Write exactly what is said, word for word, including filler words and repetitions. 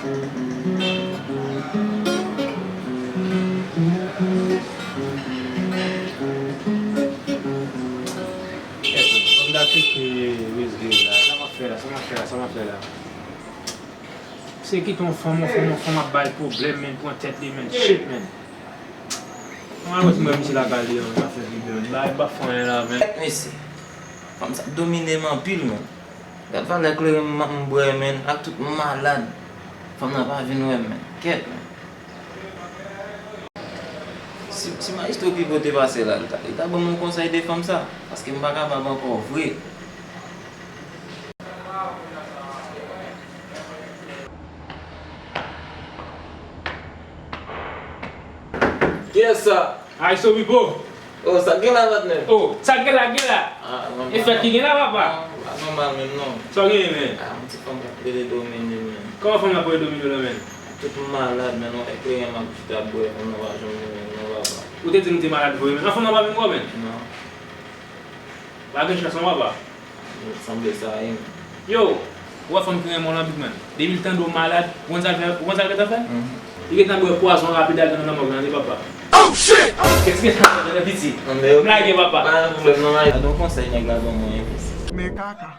Èske m ta tcheke Wizgay la? Sa m ap fè la? Sa m ap fè la? Sa m ap fè la? Se kite yon fanm, yon fanm, yon fanm ap bay pwoblèm, men pran tèt li, men shit, men. Mwen wè ti mwen misye lakay li an, men afè li, men bagay pa fè anyen la, men. Kèt mesye. Fanm sa ap domine m anpil, men. Gad valè kleren m, m bwè, men, ak tout malad. Fanm nan pa vin wè m, men. Kèt, men. Si, si Mayestwo Pipo te pase la, li ta, li ta ban m yon konsèy de fanm sa, paske m pa kapab ankò vre. Kiyès sa? Mayestwo Pipo. Oh, sa k gen la, patnè? Oh, sa k gen la, gen la. Ah, nòmal. E fèt ki gen la, papa? Ah, pa nòmal menm, non. Sa w genyen, men? Ah, yon ti fanm k ap rele Domine, men. Kòman fanm nan ap rele Domine la, men? Tout malad, men, non, e kleren m ap chita ap bwè, fanm nan pa janm vin wè m, non, papa. Ou te di m te malad vre, men. An, fanm nan pa vin wè w, men? Non. Pa gen chans, non, papa. Sanble sa, wi. Yo, ou wè fanm ki renmen w lan big man. Depi l tande w malad, ou konn sa l fè, ou konn sa l gentan fè? Mhm. Li gentan bwè pwazon rapid al nan mòg lan, wi, papa. Oh, shit! Kèt ki gentan fè nan piti. M lage, papa. Pa gen pwoblèm, non, man. Gade yon konsèy nèg la ban mwen, wi. Men kaka.